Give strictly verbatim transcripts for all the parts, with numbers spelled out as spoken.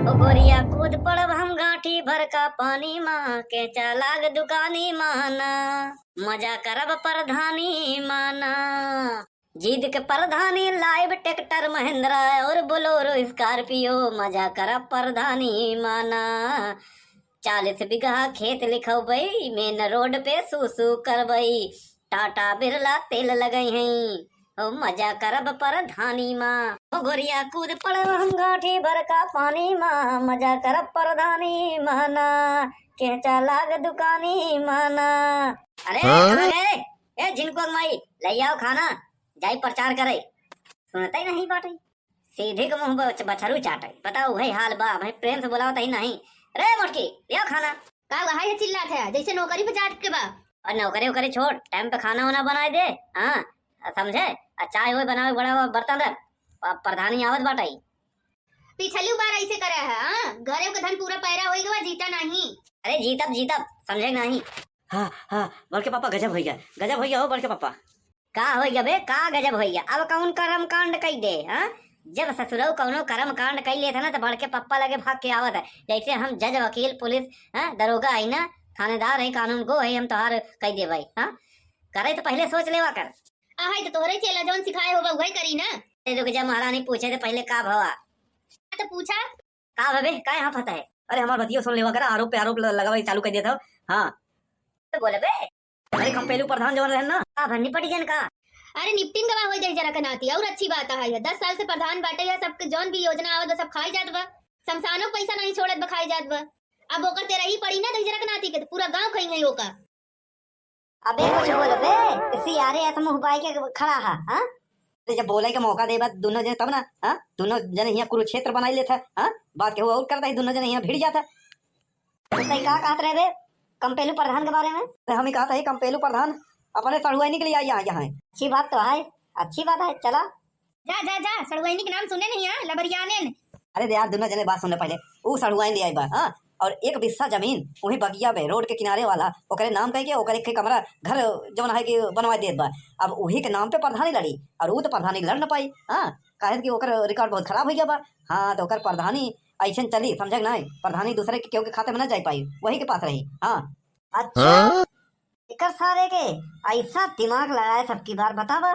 ओ गोरिया कूद पड़ब हम गांठी भर का पानी मा, केचा लाग दुकानी माना, मजा करब प्रधानी माना। जीत के प्रधानी लाइब ट्रैक्टर महिंद्रा और बोलेरो स्कॉर्पियो, मजा करब प्रधानी माना। चालीस बीघा खेत लिखौबै, मेन रोड पे सू सू करबै, टाटा बिरला तेल लगइहैं, ओ मजा करब प्रधानी मा। ओ गोरिया कूद पड़ब हम गांठी भर का पानी मा, मजा करब प्रधानी माना, केचा लाग दुकानी माना। अरे, हाँ? कहाँ गए? ए, झिनकुआ के माई, लइ आओ खाना, जाई प्रचार करे। सुनतै नहीं बाटै, सीधे के मुंह बच-, बछरू चाटै। बताओ, वही हाल बा, वही प्रेम से बुलावत ही नहीं। रे मोटकी, ले आओ खाना। का वही है चिल्लात है, जैसे नौकरी पे जात के बा। और नौकरी वोकरी छोड़, टाइम पे खाना वाना बनाए दे, हाँ, समझे? आ चाय वाय बनावे बड़ा बर्तन रख, प-, प्रधानी आवत बाटै। पिछली बार ऐसे करे है, हाँ? घरे के धन पूरा पैरा होई गवा, जीता नहीं। अरे जीतब, जीतब, समझे कि नहीं? हाँ, हाँ, बड़के पापा गजब होइगा, गजब होइगा हो बड़के पापा। का होइगा बे, का गजब होइगा? अब कौन कर्म कांड कई दे, हाँ? जब ससुरऊ कौनो कर्म कांड कई लेत है ना, तो बड़के पप्पा लगे भाग के आवत है। जैसे हम जज, वकील, पुलिस, हाँ, दरोगा है ना, थानेदार है, कानून गो है, हम तोहार कई देबै, हाँ? करे तो पहले सोच लेवा कर। आहे तो तोहरे चेला जौन सिखाए होबा उहे करी ना। ए, रुक जा महारानी, पूछे तो पहले का भवा? हाँ, तो पूछा। का भवे, का यहाँ फंसा है? अरे हमार बतियो सुन लेवा करा, आरोप पे आरोप ल-, लगावे चालू कर देत हो। हाँ। तो बोले बे। अरे कंपेलू प्रधान जवन रहन ना। का भर निपटी जन का? अरे निपटिन गवा होई दहिजरा के नाती, और अच्छी बात है, दस साल से प्रधान बाटे है, सबके जौन भी योजना आवत बा सब खाई जात बा, शमशानो के पैसा नहीं छोड़त बा, खाई जात बा। अब ओकर तेरा ही पड़ी ना दहिजरा के नाती के, तो पूरा गांव खइहैं ओका। अबे कुछ बोल बे, सियारे ऐसे मुंह बाई के खड़ा है, हाँ? अरे जब बोले के मौका देबा दोनों जने तब ना, हाँ? दोनों जने हियाँ कुरुक्षेत्र बनाई लेत है, हाँ? बात केहू और करता है, दोनों जने हियाँ भिड़ जाता। तो तई का कहत रहे बे कंपेलू प्रधान के बारे में? अरे हम ही कहत है कंपेलू प्रधान अपने सड़ुआइनी के लिए आई यहाँ, यहाँ है। अच्छी बात तो है, अच्छी बात है, चला। जा, जा, जा, सड़ुआइनी के नाम सुने नहीं है, लबरियानेन। अरे दे यार, दोनों जने बात सुन ले पहले। ऊ सड़ुआइन ले आई बा, हाँ? और एक बिस्सा जमीन वही बगिया में, रोड के किनारे वाला, ओकरे नाम कह के ओकर एक कमरा घर जौन है कि बनवा देत बा। अब वही के नाम पे प्रधानी लड़ी, और ऊ तो प्रधानी लड़ न पाई, हाँ? काहे कि ओकर रिकॉर्ड बहुत खराब हो गया बा। हाँ, तो ओकर प्रधानी ऐसे न चली, समझे कि नहीं? प्रधानी दूसरे के, केहू के खाते में न जाई पाई, वही के पास रही। हाँ। अच्छा, हाँ? एकर सारे के ऐसा दिमाग लगाए सबकी बार, बतावा,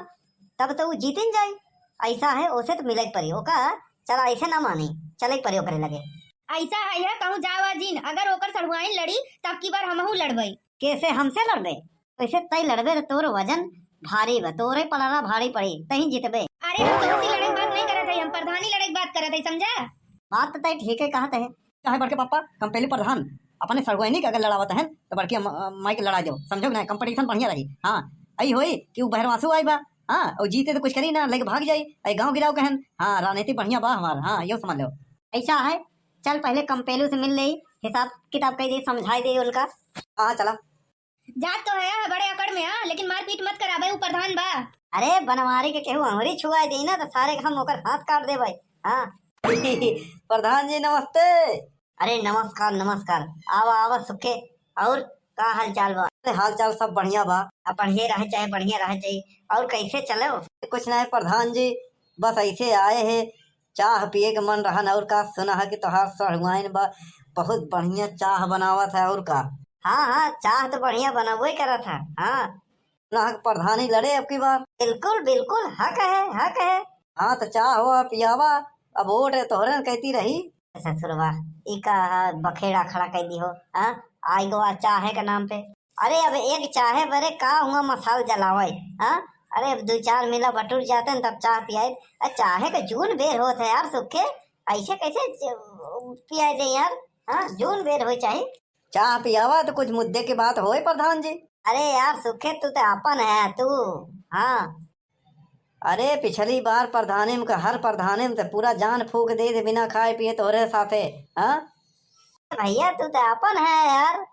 तब तो ऊ जीतिन जाई। ऐसा है, ओसे तो मिले के पड़ी ओका। चला, ऐसे ना मानी, चले के पड़ी ओकरे लगे। ऐसा है, है कहूँ जावा जिन, अगर ओकर सड़ुआइन लड़ी, तब की बार हमहू लड़बई। कैसे हमसे लड़बे? कैसे तई लड़बे तो तोर वजन भारी बा, तोरे पड़ाला भारी पड़ी, तहीं जीतबे। अरे हम तोहसे लड़े के बात नहीं करत है, हम प्रधानी लड़े के बात करत है, समझा? बात तो तई ठीक है कहत है। चाहे बड़के पापा कंपेली प्रधान अपने सड़ुआइनी के अगर लड़ावत हैं तो बड़के म-, माई के लड़ा जाओ, समझो कि नहीं? कंपटीशन बढ़िया रही। हाँ, आई होई कि ऊ बहरवासु आई बा, हाँ, और जीते तो कुछ करी ना, लेके भाग जाई, आई गाँव गिराव कहन। हाँ, राजनीति बढ़िया बा हमार, हाँ, यो समझ लो। ऐसा है, चल पहले कंपेलू से मिल ले, हिसाब किताब कह दे, समझाई दे उनका। हाँ, चला। जात तो है, बड़े अकड़ में, हाँ, लेकिन मारपीट मत कराबे, ऊ प्रधान बा। अरे, बनवारी के केहू अंगुरी छुआई देई ना, तो सारे के हम ओकर हाथ काट देबे। हाँ। प्रधान जी, नमस्ते। अरे, नमस्कार, नमस्कार। आवा, आवा, सुखे। और का हाल चाल बा? अरे, हाल चाल सब बढ़िया बा। अब बढ़िया रहे चाहे बढ़िया रहे चाहिए। और कैसे चले हो? कुछ नहीं प्रधान जी, बस ऐसे आए हैं, चाह पिए के मन रहन। और का सुना है कि तोहार सड़ुआइन बा, बहुत बढ़िया चाह बनावत है। और का? हाँ, हाँ, चाह तो बढ़िया बनबे करत है। हाँ। ना हक प्रधानी लड़े अब की बार। बिल्कुल, बिल्कुल, हक है, हक है। हाँ, तो चाह हो पियावा, अब वोट है तोहरे न कहती रही। ससुरवा, ई का बखेड़ा खड़ा कर दी हो, हाँ? आई गो आ चाहे के नाम पे। अरे, अब एक चाहे बरे का हुआ मसाल जलावे, हाँ? अरे, अब दो चार मिला बटुर जाते हैं, तब चाह पियाए। अरे, चाहे के जून बेर होत है यार, सुखे, ऐसे कैसे च-, पियाए दे यार, हाँ? जून बेर हो चाहे। चाह पियावा तो कुछ मुद्दे की बात होए प्रधान जी। अरे यार सुखे, तू तो अपन है तू। हाँ। अरे पिछली बार प्रधानी में का, हर प्रधानी में तो पूरा जान फूंक दे दे बिना खाए पिए तोहरे साथे। हाँ। भैया तू तो अपन है यार।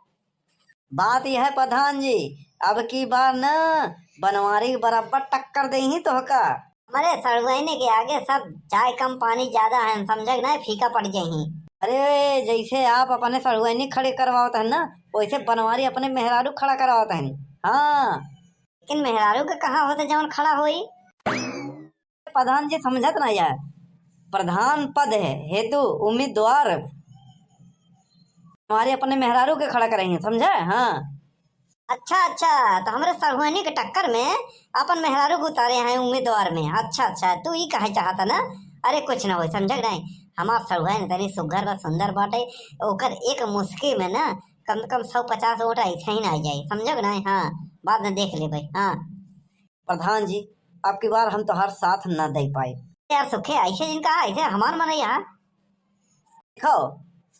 बात यह है प्रधान जी, अब की बार न बनवारी के बराबर टक्कर देही तोहका। हमरे सड़ुआइने के आगे सब चाय कम पानी ज्यादा है, समझे कि नहीं, फीका पड़ जाही। अरे, जैसे आप अपने सड़ुआइने खड़े करवावत हैं ना, वैसे बनवारी अपने मेहरारू खड़ा करवावत हैं। हाँ। लेकिन मेहरारू के कहाँ होते जवन खड़ा होई? प्रधान जी समझत ना यार। प्रधान पद है हेतु उम्मीदवार हमारे अपने मेहरारू के खड़ा करइहीं, समझे? हाँ। अच्छा, अच्छा, तो हमरे सढ़ुआइनी के टक्कर में अपन मेहरारू के उतारे हैं उम्मीदवार में। अच्छा, अच्छा, तू ई कहे चाहता ना? अरे कुछ ना होई, समझे कि नहीं? हमार सढ़ुआइन तनी सुघर बा, सुंदर बाटे, ओकर एक मुस्की में ना कम से कम सौ पचास वोट ऐसे ही ना आ जाए, समझे कि नहीं? हाँ, बाद में देख लेबे। हाँ। प्रधान जी, अब की बार हम तोहार साथ न दे पाए। यार सुखे, ऐसे जिन कहा, ऐसे हमार मन यहाँ। देखो,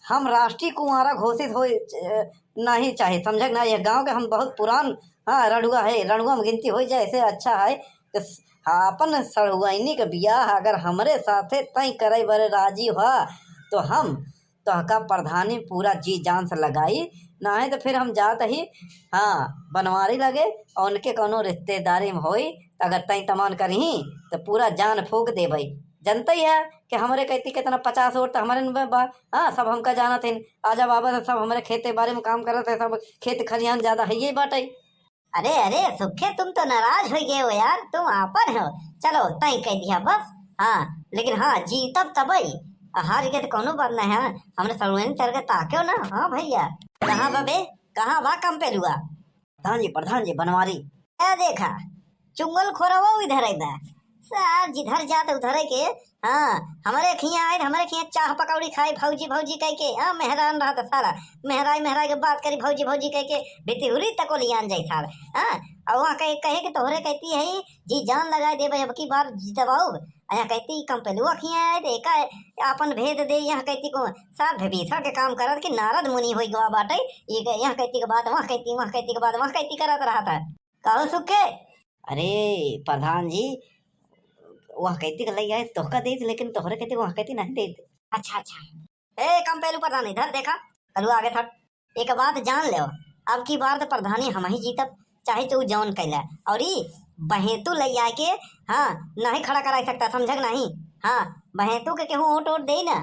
हम राष्ट्रीय कुंवारा घोषित हो, अ, नहीं चाहे, समझे ना? ये गांव के हम बहुत पुरान, हाँ, रड़ुआ है, रड़ुआ में गिनती हो जाए, ऐसे अच्छा है कि स-, हाँ, अपन सड़ुआइनी के बियाह अगर हमरे साथे तय करे बरे राजी हुआ, तो हम तोहका प्रधानी पूरा जी जान से लगाई, नाहीं तो फिर हम जात ही, हाँ, बनवारी लगे और उनके कौनो रिश्तेदारी में होई, तो अगर तय तमान करही, तो पूरा जान फूंक देबई। जनते ही है कि हमरे कहती कितना पचास वोट तो हमरे में बा, हाँ, सब हमका जानत हिन। आजा बाबा, सब हमरे खेते बारी में काम करत है, सब खेत खलिहान ज्यादा है ये बाटे। अरे, अरे, सुखे, तुम तो नाराज होइ गए हो यार, तुम आपन हो। चलो, तय कह दिया बस। हाँ, लेकिन हाँ, जीतब तबई। आ, हार गए तो कौनो बात नहीं है, हमरे सड़ुआइन तरह के ताक्यो ना। हाँ भैया, कहाँ बा बे, कहाँ बा कंपेलुआ? प्रधान जी, प्रधान जी, बनवारी। ए देखा, चुंगल खोरवो इधर है बा। सार जिधर जात उधर है के हाँ, हमरे खियाँ आए, हमरे खियाँ चाह पकौड़ी खाए, भौजी, भौजी कह के, हाँ, मेहरान रहत साला, मेहराई, मेहराई के बात करी, भौजी, भौजी कह के, भितहुरी तको लियान जाई साला, हाँ, और वहाँ कहे, कहे कि तोहरे कहती है, जी जान लगाए देबे, अब की बार जितवाऊ, यहाँ कहती कंपेलुआ खियाँ आए, तो एका आपन भेद दे, यहाँ कहती को, सार विभीषण के काम करत कि नारद मुनि होई गवा बाटे, ये कह-, यहाँ कहती के बात, वहाँ कहती, वहाँ कहती के बात, वहाँ कहती करत रहत है। कहो सुखे? अरे प्रधान जी, वह कहती के लई आए, तोहका देत, लेकिन तोहरे कहती, वह कहती नहीं देत। अच्छा, अच्छा। ए, कंपेलू प्रधान, इधर देखा, कलुआ आगे था। एक बात जान लेव, अब की बार तो प्रधानी हम ही जीतब, चाहे तू जौन कैला। और ई बहेतू लई आए के, हाँ, नहीं खड़ा कराई सकता, समझे कि नहीं? हाँ, बहेतू के केहू वोट वोट दे ना।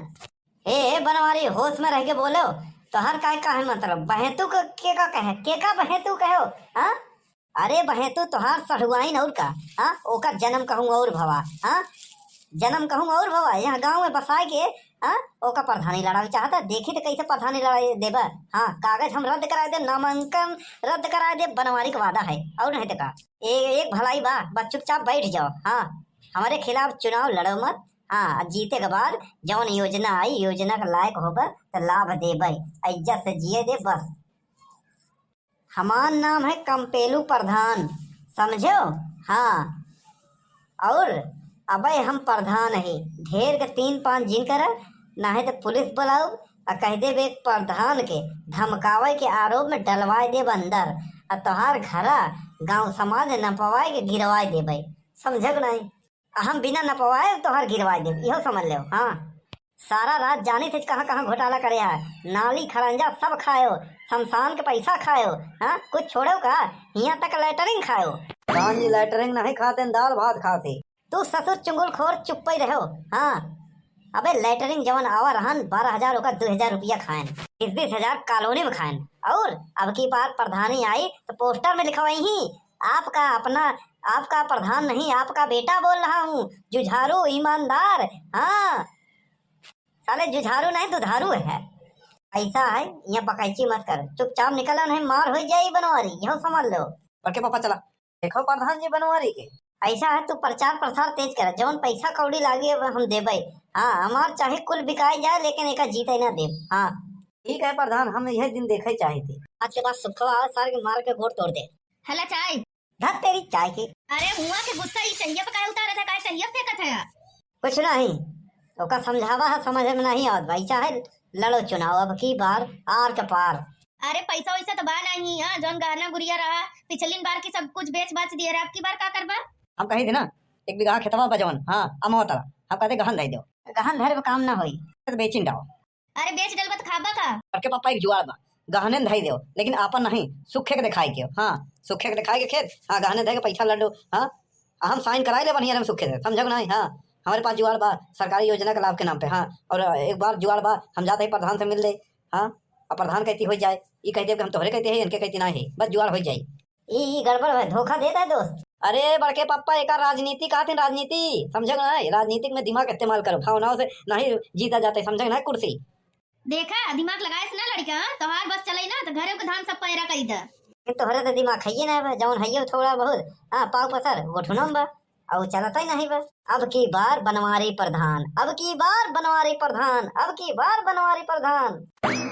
ए, ए, बनवारी, होश में रह के बोलो, तोहर काहे, काहे मतलब? बहेतू के, के का कहे? के का बहेतू कहो? हाँ? अरे बहेतू, तोहार सढ़ुआइन और का? हाँ? ओकर जन्म कहूँ और भवा, हाँ? जन्म कहूँ और भवा, यहाँ गाँव में बसाए के, हाँ? ओकर प्रधानी लड़ावे चाहता, देखी तो कैसे प्रधानी लड़ाई देबा? हाँ, कागज हम रद्द कराए देब, नामांकन रद्द कराए देब, बनवारी के वादा है, और नहीं तो का? ए-, एक भलाई बा, बस चुपचाप बैठ जाओ, हाँ? हमारे खिलाफ चुनाव लड़ो मत, हाँ, जीते के बाद जौन योजना आई, योजना के लायक होबे, तो लाभ देबे, इज्जत से जिए दे बस। हमार नाम है कंपेलू प्रधान, समझो? हाँ, और अबे हम प्रधान है, ढेर के तीन पाँच जिन करे, नाहीं तो पुलिस बुलाओ, आ कह देब एक प्रधान के धमकावे के आरोप में डलवाए देब अंदर, आ तोहार घरा गांव समाज नपवाए के गिरवाए देबे, समझे कि नहीं? आ हम बिना नपवाए तोहार गिरवाए देब, इहो समझ लेव। हाँ, सारा रात जानी थे कहाँ कहाँ घोटाला करे है, नाली खड़ंजा सब खायो, शमशान के पैसा खायो, हाँ, कुछ छोड़ो का, हियाँ तक लेटरिन खायो। राम जी लेटरिन नहीं खाते, दाल भात खाते। तू ससुर चुंगलखोर चुप्पे रहो। हाँ, अबे लेटरिन जवन आवा रहन बारह हजार, ओकर दो हजार रुपया खाएन, बीस बीस हजार कॉलोनी में खाएन। और अब की बार प्रधानी आई तो पोस्टर में लिखवाई ही, आपका अपना, आपका प्रधान नहीं, आपका बेटा बोल रहा हूँ, जुझारू ईमानदार। हाँ, साले जुझारू नहीं, दुधारू है। ऐसा है, यहाँ बकैची मत कर, चुपचाप निकल, नहीं मार हो जाई बनवारी, यहो समझ लो। बड़के पापा चला। देखो प्रधान जी बनवारी के। ऐसा है, तू प्रचार प्रसार तेज कर, जौन पैसा कौड़ी लागी अब हम देबे। हाँ, हमार चाहे कुल बिकाई जाए, लेकिन एका जीते ना देब। हाँ। ठीक है प्रधान, हम यह दिन देखे चाहे थे। आज के बाद सुखवा आवे, सार के मार के गोड़ तोड़ दे। हला चाय। धत तेरी चाय के। अरे हुआ के गुस्सा ई चहिया पे काहे उतारत है, काहे चहिया फेंकत है? कुछ नहीं, ओका समझावा है, समझ में नहीं आवत भाई, चाहे लड़ो चुनाव अब की बार आर के पार। अरे पैसा वैसा तो बा नहीं, हाँ, जौन गहना गुरिया रहा, पिछलिन बार की सब कुछ बेच बाच दिए रहे, अब की बार का करबा? हम कही थे ना, एक बीघा खेतवा बजवन, हाँ, अमवा तला, हम कहते गहन धई दो। गहन धरे में काम ना होई। तो बेचिन डाओ। अरे बेच डलबा त खाबा का? बड़के पापा एक जुआर बा, गहने धई देव, लेकिन आपन नहीं, सुखे के दिखाई के। हाँ, सुखे के दिखाई के खेत, हाँ, गहने धई के पैसा लड्डू, हाँ, हम साइन कराई ले बढ़िया रहे सुखे से, समझो नहीं? हाँ, हमारे पास जुआर बा सरकारी योजना के लाभ के नाम पे। हाँ, और एक बार जुआर बा, हम जाते ही प्रधान से मिल ले। हाँ, अब प्रधान कहती हो जाए, ये कहते कि हम तोहरे कहते हैं, इनके कहती ना है, बस जुआर हो जाए। ई, ई गड़बड़ है, धोखा देता है दोस्त। अरे बड़के पप्पा, एका राजनीति कहत हैं, राजनीति, समझे ना? राजनीतिक में दिमाग इस्तेमाल करो, भावनाओं से नहीं जीता जाता है, समझे ना? कुर्सी। देखा, दिमाग लगाए से ना लड़का, तोहार बस चले ना तो घरे के धान सब पैरा करी द। ये तोहरे तो दिमाग है ही ना बा, जौन है थोड़ा बहुत, हाँ, पाव पसर वो ठुनम बा, और चलता ही नहीं बा। अब की बार बनवारी प्रधान, अब की बार बनवारी प्रधान, अब की बार बनवारी प्रधान।